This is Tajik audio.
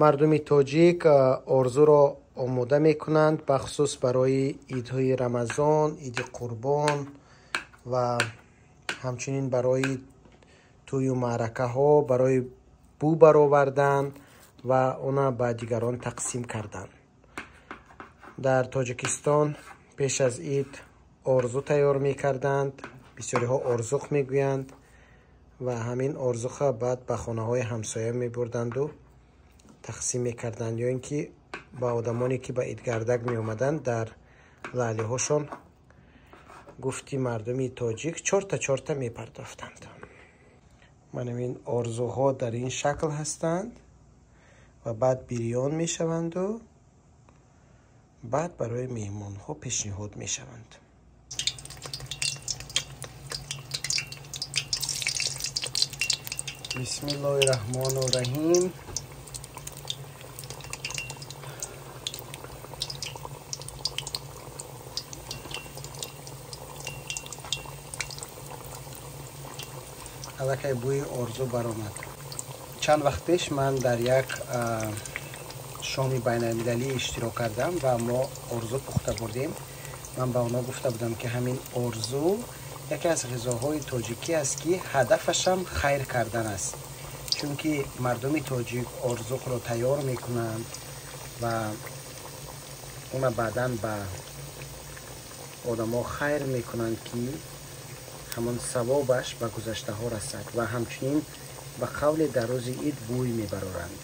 Мардуми тоҷик орзуро омода мекунанд, бахусус барои идҳои Рамазон, иди Қурбон ва ҳамчунин барои тӯю маъракаҳо, барои бӯ баровардан ва она ба дигарон тақсим кардан. Дар Тоҷикистон пеш аз ид орзу тайёр мекарданд, бисёриҳо орзуқ мегӯянд ва ҳамин орзуха баъд ба хонаҳои ҳамсоя мебурданду тақсим мекарданд, ё ин ки ба одамоне ки ба идгардак меомаданд дар лаълиҳошон гуфти мардуми тоҷик чорта чорта мепардофтанд. Ман ин орзуҳо дар ин шакл ҳастанд ва баъд бирён мешаванду баъд барои меҳмонҳо пешниҳод мешаванд. Бисмиллоҳи раҳмону раҳим. Аллакай бӯи орзу баромад. Чанд вақт пеш ман дар як шоми байналмилалӣ иштирок кардам ва мо орзу пухта бурдем. Ман ба онҳо гуфта будам, ки ҳамин орзу яке аз ғизоҳои тоҷикӣ аст, ки ҳадафашам хайр кардан аст, чунки мардуми тоҷик орзуқро тайёр мекунанд ва она баъдан ба одамо хайр мекунанд, ки ҳамон савобаш ба гузаштаҳо расад ва ҳамчунин ба қавле дар рӯзи ид бӯй мебароранд.